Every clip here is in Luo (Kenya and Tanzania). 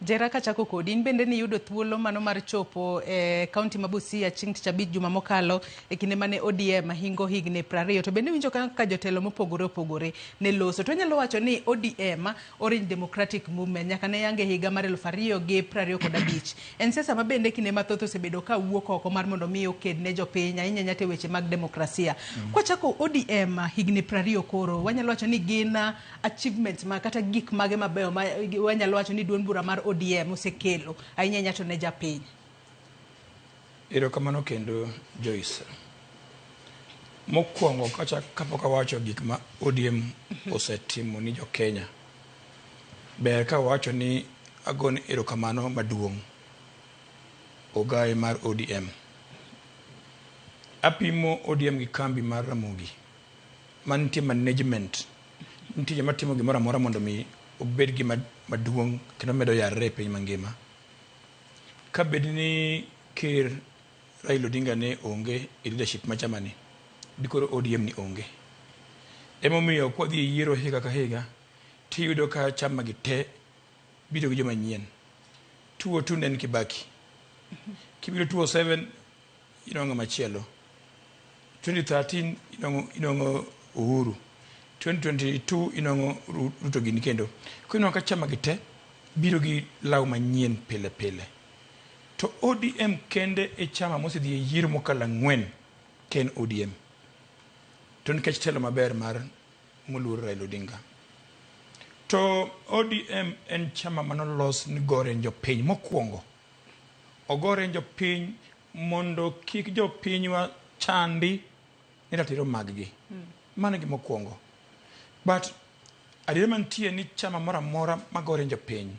Jera, kachako kodi, in bende niyudo thuolo mano mar chopo e kaunti ma Busia chieng' tich abich juma mokalo e kinde mane ODM hingo higni 20 to bende winjo kaka jotelo mopogore opogore ne loso. To wanyalo wacho ni ODM, Orange Democratic Movement, nyaka ne yange higa mar 2025. En siasa ma bende kinde mathoth osebedo ka wuok oko mar mondo mi oked ne jopiny ahinya ahinya to e weche mag demokrasia. Kwachako ODM higni 20 koro, wanyalo wacho ni gin achievements ma kata gik mage mabeyo ma wanyalo wacho ni duond bura mar ODM osekelo ahinya ahinya to ne japiny. Erokamano kendo Joyce. Mokwongo kacha kapok awacho gik ma ODM osetimo ni jo Kenya, ber ka awacho ni agone erokamano maduong' ogaye mar ODM. Apimo ODM gi kambi mar Ramogi mantie management, nitie joma timo gimoro amora mondo mi obed gima maduong' kendo medo yarre e piny mangima. Ka bed ni ker Raila Odinga ne onge e leadership ma chama ni, dikoro ODM ni onge. Emomiyo kwadhi e yiero higa ka higa, tiyudo ka chama gi te biro gi joma nyien. 2002 ne en Kibaki. Kibiro 2007 inwang'o machielo. 2013 inwang'o Uhuru. 2022 inwang'o Ruto gini kendo. Koro inwang'o ka chama gi te biro gi law manyien pile pile. To ODM kende e chama mosedhi e yiero mokalo ang'wen ka en ODM. To nikech telo maber mar moluor Raila Odinga. To ODM en chama manolos ni gore jopiny mokwongo. Ogore jopiny mondo kik jopinywa chandi ni ratiro maggi. Mano e gima okwongo. But adiera mantie ni chama moro amora magore jopiny,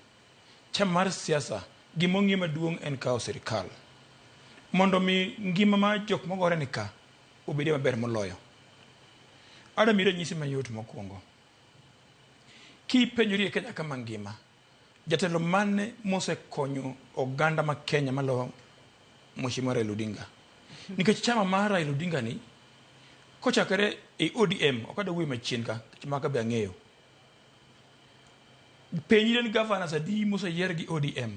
chama mar siasa, gima ong'iyo maduong' en kawo sirikal. Mondo mi ngima mar jok mogore ni ka obedie maber moloyo. Adwa miyi ranyisi mayot mokwongo. Kipenjori e Kenya ka mangima, jatelo mane mosekonyo oganda ma Kenya maloyo Mheshimiwa Raila Odinga? Nikech chama mar Raila Odinga ni kochakore e ODM, ok adwa wuoyo machien ka, nikech maka be ang'eyo. Penjri ni governors adi moseyier gi ODM,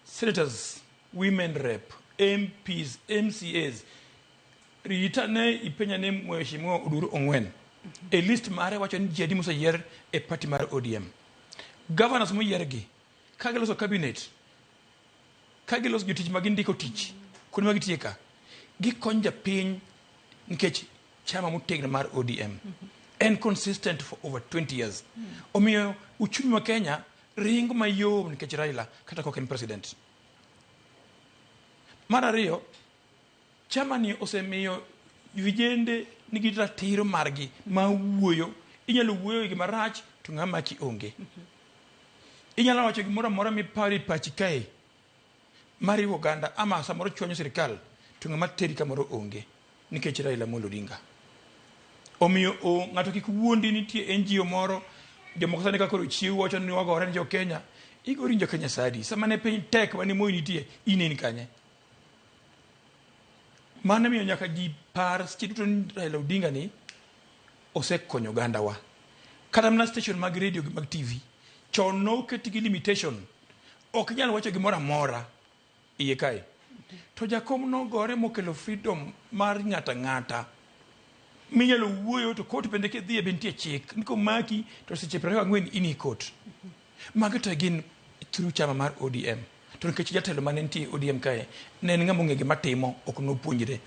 senators, women rep, MPs, MCAs. Rita ne ipenja ni Mheshimiwa Odur Ong'wen e list mare wacho ni ji adi moseyier e party mar ODM. Governors moyier gi ka giloso cabinet, ka giloso jotich ma gindiko tich kuonde ma gitiye ka, gikonyo japiny nikech chama motegno mar ODM en consistent for over 20 years. Omiyo uchumi ma Kenya ringo mayom nikech Raila kata kok en president. Mar ariyo, chama ni osemiyo vijende nigi ratiro margi ma wuoyo. Inyalo wuoyo gima rach to ng'ama maki onge. Inyalo wacho gimoro amora miparo e pachi kae mariwo oganda ama samoro chwanyo sirikal to ng'ama teri kamoro onge nikech Raila Amolo Odinga. Omiyo ng'ato kik wuondi nitie NGO moro jomoko sani ka koro chiew wacho ni wagore ni jo Kenya. Igori ni jo Kenya sadi. Sama ne piny tek mane Moi nitie in in kanye? Mano miyo nyaka ji par seche duto ni Raila Odinga ni osekonyo ogandawa. Kata mana station mag radio gi mag TV chon noket gi limitation. Ok inyal wacho gimoro amora iye kae. To jakom nogore mokelo freedom mar ng'ata ng'ata. Minyalo wuoyo to court bende kidhiye be nitie chik. Ni komaki to seche 24 in e court. Magi to gin through chama mar ODM. To nikech jatelo mane nitie ODM kae ne en ng'ama ong'e gima timo ok nopuonjre.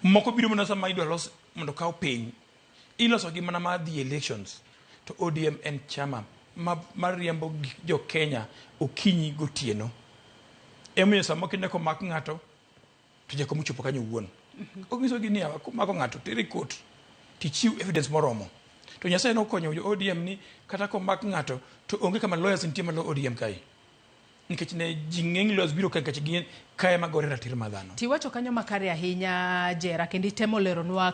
Moko biro mana sama idwa los mondo okaw piny. Iloso gi mana mar dhi elections. To ODM en chama ma riembo jo Kenya okinyi gotieno. Emomiyo sama kineno komak ng'ato to jakom ochopo kanyo owuon. Onyiso gi niya komako ng'ato tere court tichiw evidence moromo. To Nyasaye nokonyo jo ODM ni kata komak ng'ato to onge kama lawyers nitie malo ODM kae. Nikech ne ji ng'eny lawyers biro kae nikech gin kae magore ratiro mar dhano. Tiwacho kanyo makare ahinya Jera kendo itemo leronwa.